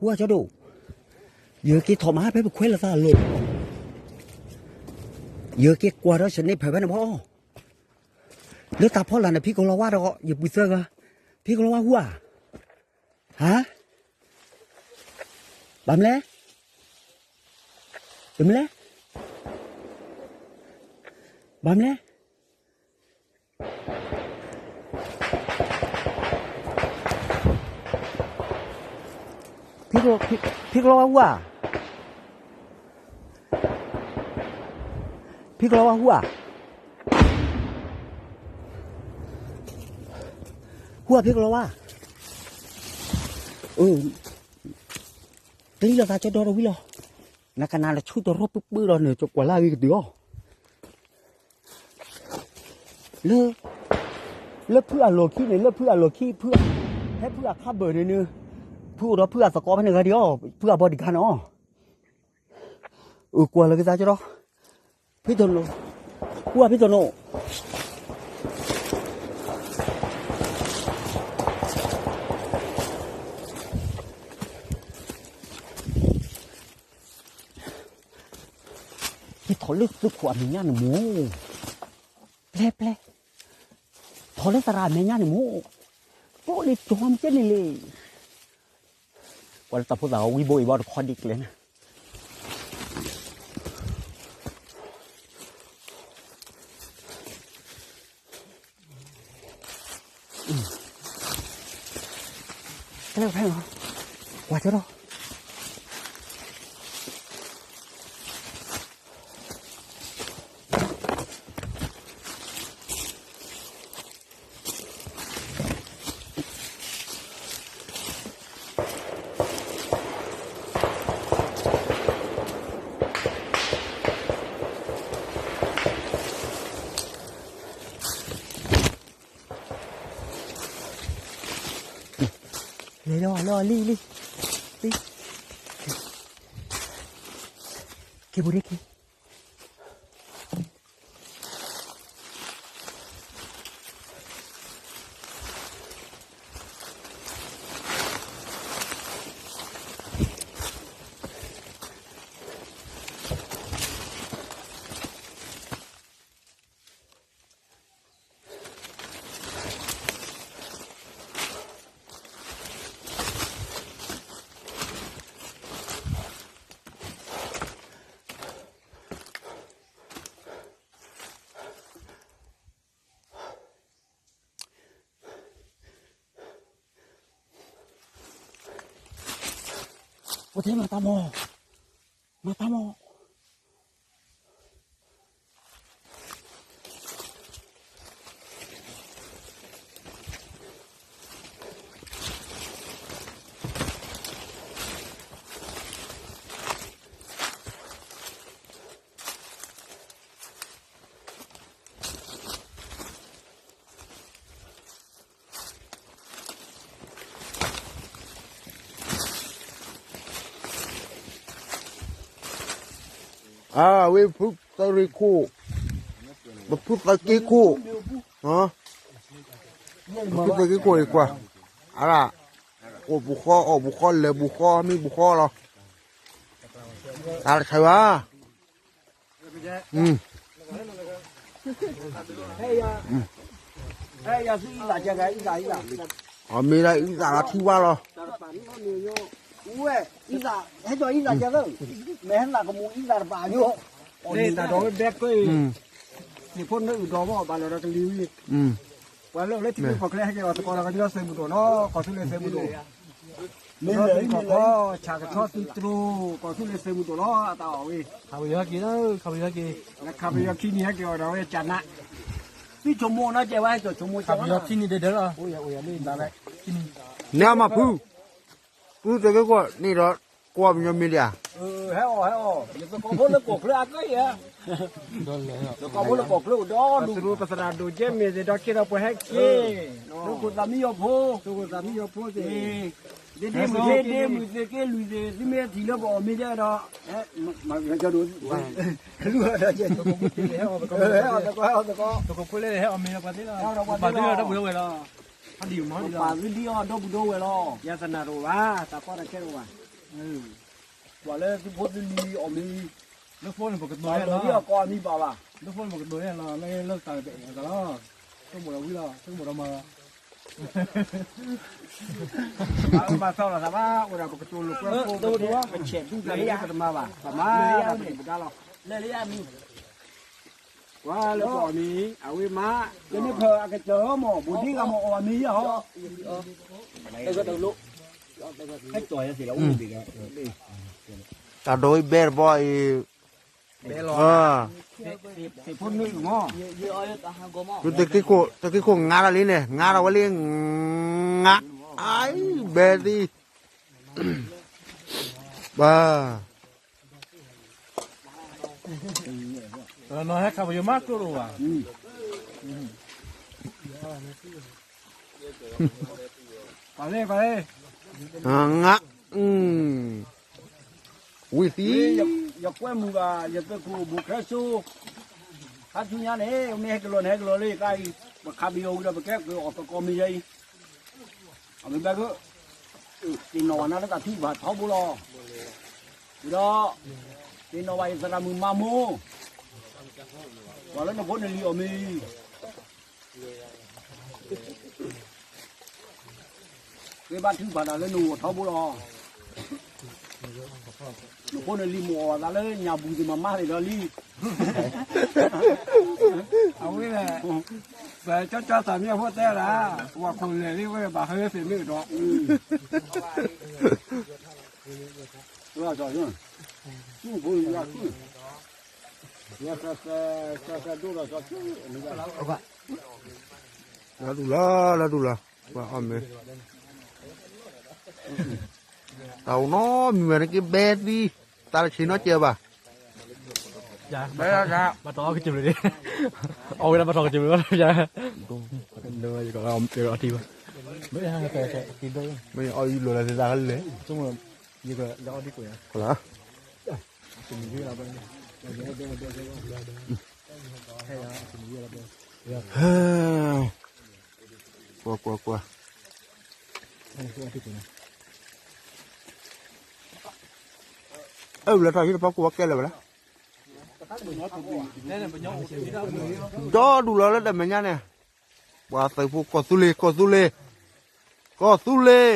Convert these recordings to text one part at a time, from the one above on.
ဟူဧါ ကၠီဒိၣ်, ယက့ၤထီၣ်မၤဖဲပခွဲးလိာ်သးအလီၢ်, ယက့ၤကွၢ်ဒီး sniper ဖဲန့ၣ်မီၢ်, လၢတၢ်ဖီလာ်န့ၣ် ဖံကလီၤဝါဒီး ယပုၢ်သၢဂၤ, ဖံကလီၤဝါဟူဧါ, ဟါ, ဘၣ်မနုၤလဲၣ်, တမနုၤလဲၣ်, ဘၣ်မနုၤလဲၣ် ဖံကလီၤဝါဟူဧါ, ဖံကလီၤဝါဟူဧါ, ဟူဧါဖံကလီၤဝါ, အၢ, ကျံလီၤသးကၠီဒီတဝံၤလီၤ, နကနၣ်လၢဆူတရီပုၢ်ပုၢ်ဒီးန့ၣ် ကကွၢ်လၢအဂ့ၤကတၢၢ်အီၤ လၢ, လၢဖုအလီၢ်ခံန့ၣ် လၢဖုအလီၢ်ခံ ဖု, ဖဲဖုအခါဘၢၣ်န့ၣ်န့ၣ်, ဖုအိၣ်ဒီးဖုအသကိးဖဲန့ၣ်ဂၤဒံးအီၤ ဖုအ bodyguard န့ၣ်အီၤ, အၢ ကွၢ်လၢကသးကၠီဒီ, ဖံတနိး, ဟူဧါဖံတနိး ယထီၣ်လၢသုးခိၣ်အမဲာ်ညါန့ၣ်မူ, ပျဲပျဲ, ထီၣ်လၢသရၣ်အမဲာ်ညါန့ၣ်မူ, ပျိလံကၠီမ့ၢ်ကဲန့ၣ်လံ, ပှၤလၢတၢ်ဖိသၣ်အီၤဝံဘိအံၤဘၣ်တခီဒံးကျဲန့ၣ် ကဲလၢဖဲလီၤ, ကွၢ်ကၠီဒီး, လဲၤလီၤလီၤလံလံ, လံ, က့ၤပူၤဒ့က့ၤ အိၣ်ထဲမၤတၢ်မီၢ်, မၤတၢ်မီၢ်. အဝဲဖုသရ့ခိၣ်, ပဖုသက့ခိၣ်, ပဖုသက့ခိၣ်အံၤကွၢ်, အဒၣ်, အိၣ်ပူၤဃီ အီၣ်ပူၤဃီ လဲၤပူၤဃီ မံပူၤဃီလီၤ, တၢ်တခါဘၣ်. အမ့ၢ်ဒၣ်အံသၣ်လီၤထံဝါလီၤ. ဝဲ, ဟဲကီၤအံသၣ်ကဲသၢ, မ့ၢ်ဟဲသၣ်ကမူၤအံသၣ်တပာ်ညိ, တၢ်ဒီးဝဲဘဲကၢအံၤ, သ့ၣ်ဖိနၢအုၣ်ဒီးမီၢ်ဘၣ်လီၤဒီးကလံၤဝံၤ, ပှၤလၢအိၣ်လၢထံချၢကီၢ်ချၢဟဲက့ၤအီၤသကိးဒီးကညီသုးမုၢ်ဒိၣ်နီၤ, ကီၢ်သူလ့ၤသုးမုၢ်ဒိၣ် မ့ၢ်လၢခီခီ, ဆၣ်ကဆီသုတြိၤ, ကီၢ်သူလ့ၤသုးမုၢ်ဒိၣ်လီၤ အတၢ်အီၣ်ဝဲ, ခးပယီၤက့ၤလီၤ, ခးပယီၤက့ၤ, ခးပယီၤခံနံၤဟဲက့ၤအီၤဒီးဝဲကနး, သုဆိကမိၣ်နီၤ ကဲဝဲဟဲက့ၤဆိကမိၣ် ခးပယီၤခံနံၤဒဲးဒဲးလီၤ, န့ၣ်အမၤဖု, ဖုသက့ခိၣ်န့ၣ်ဒီး, ကွၢ်ပညီမ့ၢ်ဒံးဧါ, ဟဲအီၤဟဲအီၤ, ယသကိးဖိလၢကီၢ်ချၢအကဲယဲ, သကိးဖိလၢကီၢ်ချၢအိၣ်ဒီဒူၣ်, ပသရၣ်ဒိၣ်ကဲမ့ၢ်သ့ၣ်ဒီးက့ၤဒီးပှၤဟဲက့ၤ, သုးခိၣ်သးမံယီၤဖိ, သုးခိၣ်သးမံယီၤဖိသ့ၣ်, ဒ့ဒ့မုၢ်ဒ့ဒ့မုၢ်သ့ၣ်က့လွံၢ်သ့ၣ် သုမ့ၢ်ထံၣ်လၢပအီၣ်မ့ၤဒဲးဒီး, မၤကၠီဒိၣ်, ဟဲအီၤသကိး, ဟဲအီၤသကိး, သကိးဖိလၢဟဲအီၣ်မ့ၤဒီးပှၤသ့လီၤ, ပာ်သုဒီပုၢ်ဒီဝဲၢ်လီၤ, ပာ်သုဒ်အီၤဒီပုၢ်ဒီဝဲၢ်လီၤ, ယသနာ်တအိၣ်ဘၣ်, တၢ်ကီတၢ်ခဲတအိၣ်ဘၣ် ကွၢ်လၢသုဖိသုလံၤအီၣ်မ့ၤ, လၢဖိန့ၣ်ပကတိၤယဲလီၤ, လၢဖိန့ၣ်ပကတိၤယဲလီၤ, လၢလၢတၢ်တအဲၣ်အသးလီၤ, ဆိကမိၣ်ဒီးဝံလီၤ, ဆိကမိၣ်ဒီးမၤလီၤ, ဘၣ်သီလီၤသးဘၣ်, အိၣ်ဒၣ်ပကတိၤလိာ်ကွဲဖိ, ပဆဲးဒူတၢ်လၢပတမၤဘၣ်, ပမၤဘၣ်ပဒုၣ်ပဒါလီၤ, ကွၢ်လၢပအီၣ်မ့ၤ, အဝဲမၤ, ကန့ၣ်ဖၢအကတၢၢ်မ့ၢ် ဘူးဒံဂၤမ့ၢ်အီၣ်မ့ၤယဲဟီ, တၢ်ဒိအံၤဘဲတဘီအံၤ, သုတက့ၤခိၣ်ငါတၢ်လံန့ၣ်, ငါတၢ်ဝဲလံ, ငါ, အံၤဘဲသံ, ဘၣ် နီၤဟဲခးပယီၤမးကျိၣ်တအိၣ်ဘၣ်, ပှၤလၢပှၤလၢ, ငါ, ဝံသံ, ယကွဲမုာ်ဘၣ် ယသုးခိၣ်ဘိၣ်ခဲစိ, ခါဆူညါန့ၣ် မ့ၢ်ဟဲကလီၤန့ၣ် ဟဲကလီၤလၢယကျါအံၤ, ပခးပယီၤဝံၤဒီးပကဲက့ၤအီၣ်သကိးမ့ၤယဲအံၤ, အမ့ၢ်ဘၣ်က, သ့ၣ်နီၣ်ဘၣ်နၤလၢတၢ်ထုကဖၣ်ထီဘိလီၤ, ဝံၤဒီး, သ့ၣ်နီၣ်ဘၣ်ယသရၣ်မုၣ်မၤမိၢ်, ပှၤလၢနဖိနလံၤအီၣ်မ့ၤ ဃ့ဘါထုကဖၣ်တၢ်လၢနဂီၢ်ထီဘိလီၤ. နဖိနလံၤမ့ၢ်အီၣ်သးလၢညၣ်ဘူၣ်သ့ၣ်မၤမါသ့ၣ်ဒီးလံ. အဝဲ, ပကၠီကၠီသးမ့ၢ်အဖိတဲဒၣ်, ပှၤခိၣ်လဲၣ်လံဝဲဘၣ်ဟဲသ့ၣ်မ့ၢ်ဒီး, လါဒူၣ်လါ, လါဒူၣ်လါ, ပှၤအီၣ်မ့ၤ, တၢ်အိၣ်နီတမံၤဘၣ်န့ၣ်က့ဘဲသံ, တၢ်တဆံးနီတစဲးဘၣ်. ဘၣ်တီၢ်ကစၢ်ဘျုး, အီၣ်ဝဲဒၣ်ဘၣ်တီၢ်ကစၢ်ဘျုးဘၣ်, ယကအီထံဘၣ်, မ့ၢ်အီၣ်အံၤလိာ်လၢသ့ၣ်သၣ်လဲၣ်, ယကအီထံကွဲး, ကွၢ်ကွၢ်ကွၢ်, အၢ လၢထီၣ်ဟံၣ်တပှၢ်ကိၢ်ဝဲကဲလၢာ်ဝဲလၢ, ဒီဒူၣ်လီၤလၢတၢ်မဲာ်ညါန့ၣ်, ပှၤသုးဖိကီၢ်သူလ့ၤ ကီၢ်သူလ့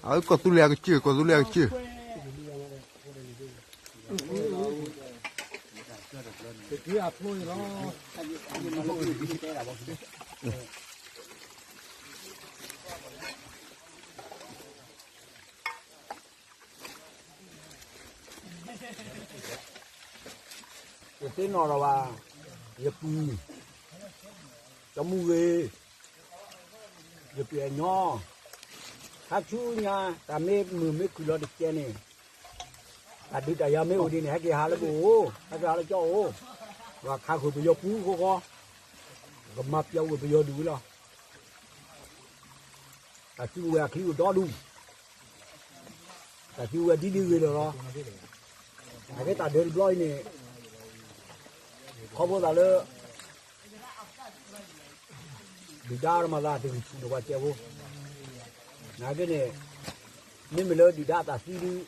ၤ, ကီၢ်သူလ့ၤ, အကီၢ်သူလ့ၤအကစၢၢ် ကီၢ်သူလ့ၤအကစၢၢ်. ယသ့ၣ်နီၣ်လီၤဘၣ်, ယပုၢ်, ကမူၣ်ဂ့ၤ, ယပျဲၢ်ညီ, ခါဆူညါ တၢ်မ့ၢ်မုာ်မ့ၢ်ခုၣ်လီၤတကဲန့ၣ်, တၢ်ဒုးတၢ်ယၤမ့ၢ်အိၣ်ဒ်န့ၣ် ဟဲက့ၤဟးလၢပအိၣ်, ဟဲက့ၤဟးလၢကၠီအိၣ်, ပှၤခးဃုာ်ပယီၤပူၤဃီဃီ, ကမၤပျီဝဲပယီၤဒုးဝဲလီၤ. တၢ်စုကဝဲၤအချံအိၣ်ဒီဒူၣ်, တၢ်စုကဝဲၤဒ်ဒ်ဂ့ၤလီၤလီၤ. အကဲတၢ်ဒၢးတဘျီအံၤန့ၣ်, ခီဖျိသးလၢ ဒုၣ်ဒါတမၤသးတဂံၢ်ဆူၣ်န့ၣ် ပှၤစဲးဖိ, နာ်က့န့ၣ်, မ့မ့ၢ်လၢဒုၣ်ဒါအတၢ်သံဒုး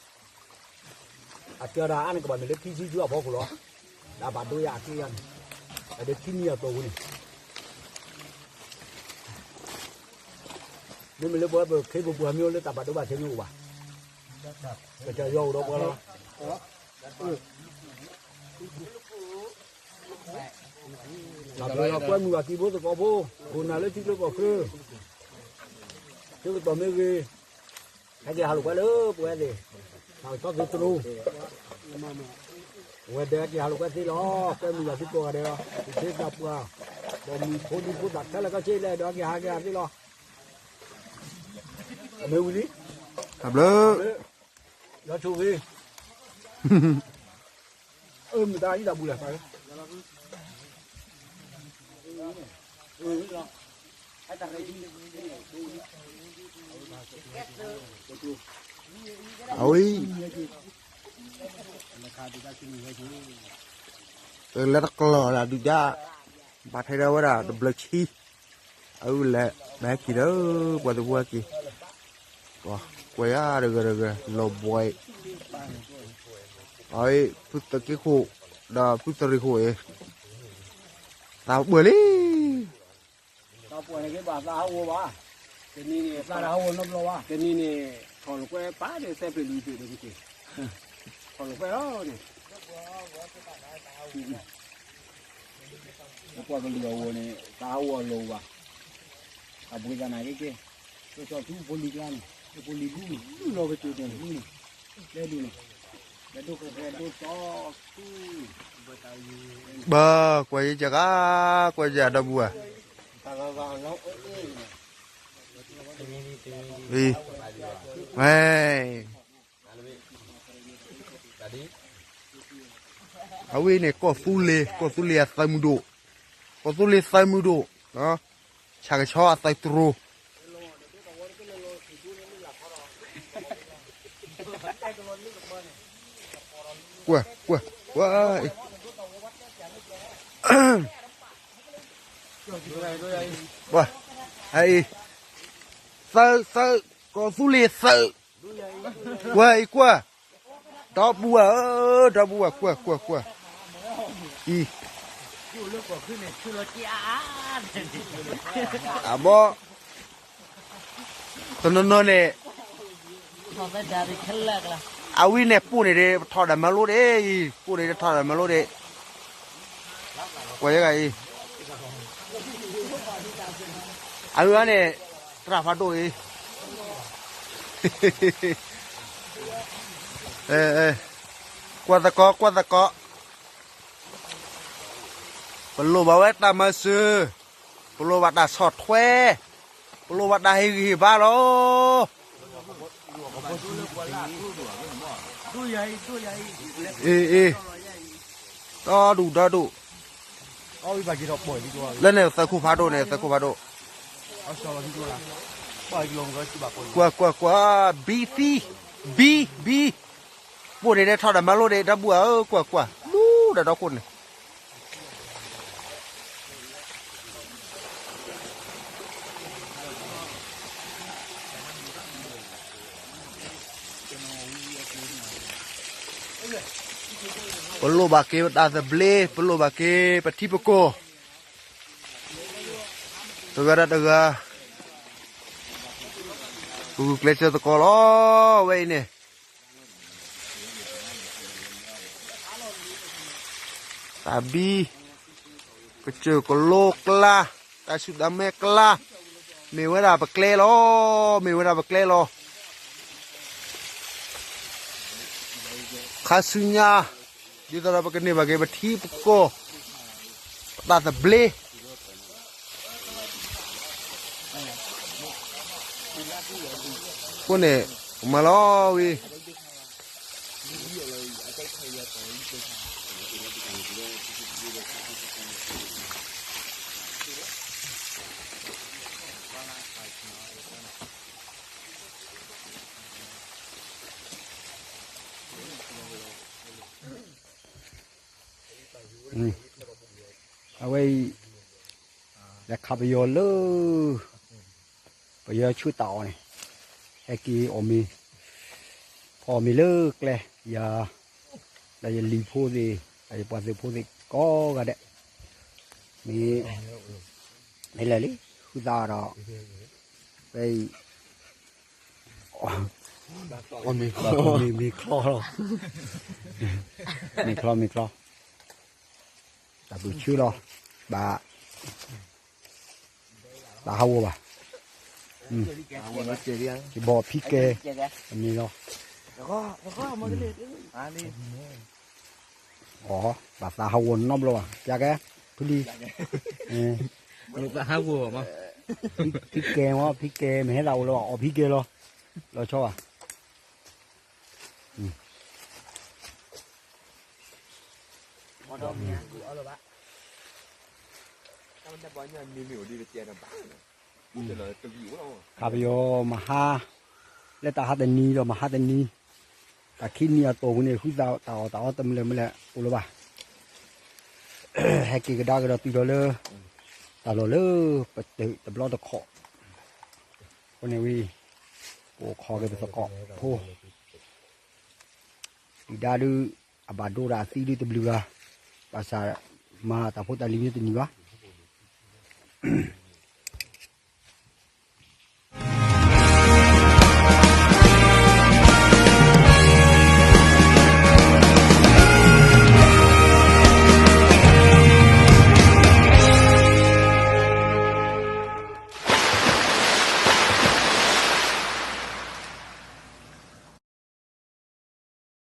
အစၢၤဒၣ်အါန့ၣ် ကဘၣ်မ့ၢ်လၢခံဆံဆူအဖီခိၣ်လီၤ. ဒီးဘၣ်ဒိယၤအက့ယၤန့ၣ်, အဒုးခံနံၣ်အတီၢ်ပူၤန့ၣ်, မ့မ့ၢ်လၢပဝဲပခ့ပပှၤမ့ၢ်အိၣ်လၢတၢ်ဘၣ်ဒိဘၣ်ထံးမ့ၢ်အိၣ်ဘၣ်, ကစၢ်ယွၤအိၣ်ဒီးပှၤလီၤ. တၢ်ဘျုးလီၤကွဲမုာ်ဘၣ်ကံဖိသကိးဖိ, ခိၣ်နၢ်လၢထံချၢကီၢ်ချၢ, ဆၢကတီၢ်မ့ၢ်ဂ့ၤ, ဟဲက့ၤဟးလိာ်ကွဲလၢပဝဲသ့ၣ်, တၢ်ကဆီသုတရူး, အဝဲဒီးဟဲက့ၤဟးလိာ်ကွဲသ့လီၤ. ကွဲမုာ်ဘၣ်သုကိးဂၤဒဲးလီၤ. သုးခ့သးပှၢ်, ဒီးမုၢ်ဖိဒံဖိသၣ်ခဲလၢာ်ခဲဆ့လဲၣ်ဒီးဟဲက့ၤဟးက့ၤဟးသ့လီၤ. အမ့ၢ်ဝံၤလံ, တၢ်ဘျုး, လီၤဆိၣ်ဂ့ၤ, အၢ မတၤအံၤတၢ်ဘူၣ်လဲၣ်, အဝဲ, လၢတကျီၢ်လၢဒုၣ်ဒါ, ဘၣ်ထဲဒၣ်ဝဲဒၣ်တဘျုးဆံ, အဝဲလဲၤ ဘၣ်ဟဲက့ၤဒီး ပှၤသဝီဟဲက့ၤ, ကွၢ်ယၤတဂၤတဂၤ လီၤဘှံး, အဝဲ ဖုသက့ခိၣ် ဒီးဖုသရံၣ်ခိၣ်အံၤ သးပှၢ်လံ. သးပှၢ်န့ၣ်က့ၤဘၣ်သးဟးဂီၤဘၣ်, တနံၤန့ၣ် သးဟးဂီၤနီတဘျီဘၣ်, တနံၤန့ၣ် ထီၣ်လိာ်ကွဲပာ်ဒီးစဲပျ့ၤလွံၢ်ပျ့ၤဒီးက့ၤ, ထီၣ်လိာ်ကွဲလီၤန့ၣ် ပှၤကလုာ်အဂီၢ်န့ၣ် သးဟးဂီၤအလိၤဘၣ်, အပှ့ၤသးနာ်က့က့, ကစီၣ်ထူဖိလံၤကျါန့ၣ် ဖိလံၤဒူန့ၣ် လီၤကစၢၢ်တၢ်ဒူန့ၣ် ကျဲဒူန့ၣ် ကျဲဒိၣ်ဃဲဃဲဒိၣ်စီဆူ ဘၣ်ကွၢ်ယကဂၤ ကွၢ်ယဒီပုၢ်ဝဲၢ်, အံၤ ဝဲ အဝဲန့ၣ် ကီၢ်သူလ့ၤ ကီၢ်သူလ့ၤအသုးမုၢ်ဒိၣ်, ကီၢ်သူလ့ၤသုးမုၢ်ဒိၣ်, ဆၣ်ကဆီအသုးတြိၤ, ကွၢ် ကွၢ် ကွၢ် ကွၢ်, အံၤ သုး သုး ကီၢ်သူလ့ၤသုး, ကွၢ်အံၤကွၢ်, ဒီပုၢ်ဝဲၢ်ဧၢ, ဒီပုၢ်ဝဲၢ် ကွၢ် ကွၢ် ကွၢ်, အံၤ အဘီ တနီၤနီၤန့ၣ် အဝဲန့ၣ်ပိၢ်န့ၣ်ဒ် ပထီၣ်ဒီးမၤလိဒ်အံၤ, ပိၢ်န့ၣ်ဒ်ထီၣ်ဒီးမၤလိဒ်, ကွၢ်ယဲဂၤအံၤ, အဝဲန့ၣ် သရၣ်ဖးဒိၣ်အံၤ, ကွၢ်သကိး ကွၢ်သကိး, ပလိၣ်ဘၣ်ဝဲတၢ်မၤစၢၤ, ပလိၣ်ဘၣ်တၢ်ဆီၣ်ထွဲ, ပလိၣ်ဘၣ်တၢ်ဟ့ၣ်ဂံၢ်ဟ့ၣ်ဘါလီၤ. အ့ အ့ ဒီဒူၣ်ဒီဒူၣ်, လၢန့ၣ်သုးခိၣ်ဖးဒိၣ်န့ၣ် သုးခိၣ်ဖးဒိၣ်, ကွၢ်ကွၢ်ကွၢ်, ဘံသံ, ဘံ ဘံ, ပိၢ်န့ၣ်ဒ်ထီၣ်ဒီးမၤလိဒ် ဒီပုၢ်ဝဲၢ်ဧၢ, ကွၢ်ကွၢ် လူဒီးဒီခိၣ်န့ၣ် ပလိၣ်ဘၣ်က့ၤပတၢ်သဘျ့, ပလိၣ်ဘၣ်က့ၤပထံပကီၢ်, တဂၤဒီးတဂၤ, ပဂုာ်ကျဲးစၢးသကိးလီၤ, ဝဲအံၤန့ၣ် တၢ်ဘံ, ကစၢၢ်ကလိကျါ, တၢ်ဆူၣ်တၢ်မဲကျါ, မ့ၢ်ဝဲဒၣ်ပကျဲလီၤ, မ့ၢ်ဝဲဒၣ်ပကျဲလီၤ. ခါဆူညါ, ဒ်သိးဒီးပကန့ၢ်ဘၣ်က့ၤပထံပကီၢ်, ပတၢ်သဘျ့ အဃိန့ၣ် ပမၤလီၤဝံၤ အဝဲအံၤ လဲၤခးပယီၤလၢ ပယီၤဆူတၢ်အီၣ်န့ၣ် ဟဲက့ၤအီၣ်မ့ၤ, ဖီအီၣ်မ့ၤလၢကျဲ, ယၤ ဒီးယလံၤဖိသ့ၣ် ဒီးယပှၤသုးဖိသ့ၣ်ကိးဂၤဒဲး, မ့ၢ် မ့ၢ်လဲၤလံ ဃုသးဒီး ဖဲအံၤ မ့ၤချီလီၤ, မ့ၤချီ မ့ၤချီ, တၢ်ဘုၣ်ဆူလီၤ, ဘၣ် ဘၣ်ဟးဂီၤဘၣ်, ယဘီၣ်ဖံကဲ အမ့ၤလီၤ, အီ ဘၣ်သးဟးဂီၤနီတဘျီဘၣ်, ပျးကဲ ဖုလံ, ဖံကဲမ့ၢ် ဖံကဲ မ့ၢ်ဟဲသးအိၣ်လၢအီၣ်ဖံကဲလီၤ, လီၤဆီဘၣ် ခးပယီၤမဟါ, လၢတၢ်ဟါတနံၤဒီးမဟါတနံၤ, တၢ်ခံနံၤအတီၢ်ပူၤန့ၣ် ဃုသးတၢ်အီၣ်တၢ်အီတမံၤလၢၤမ့ၢ်လဲၣ် အိၣ်လၢၤဘၣ်, ဟဲက့ၤကဒါကဒီးတုၤထီၣ်လၢ တၢ်လီၢ်လၢ ပတၢၢ်တဘျီတခီၣ်, အဃိန့ၣ်ဝံၤ ပအိၣ်ခိးက့ၤပသကိးဖိ, ဒုၣ်ဒါဒုး အဘၣ်ဒိဒီးအသံဒုးတဘျုးဂၤ, ဘၣ်ဆၣ်မၤတၢ်ဖိတၢ်လံၤန့ၣ်တနံၤဘၣ်.